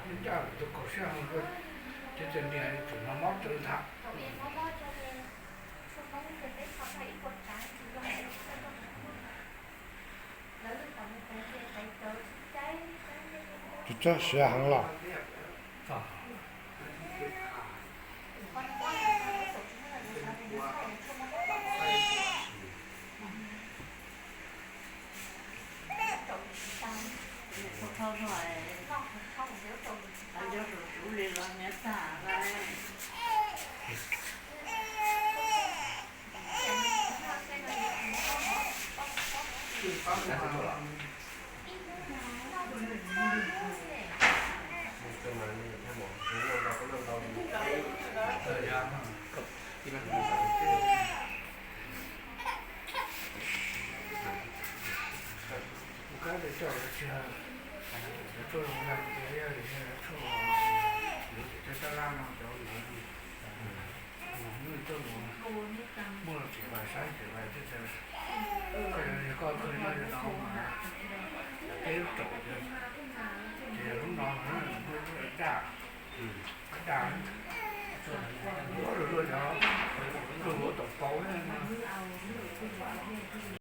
Ncaj tus kaum siab, ces tus niam tseem hnov mob tsawv ntag. Tus tsaj siav heev los? Kuv kab coj lawv tsis, lawv tuaj zoo nraug ces yog tshuaj yuav tim tej tab laj no cov lawv mus tuaj mus muaj los tseem vais saib tseem vais thiab tias koj yog koj khwv noj li no mas peb lub raum tias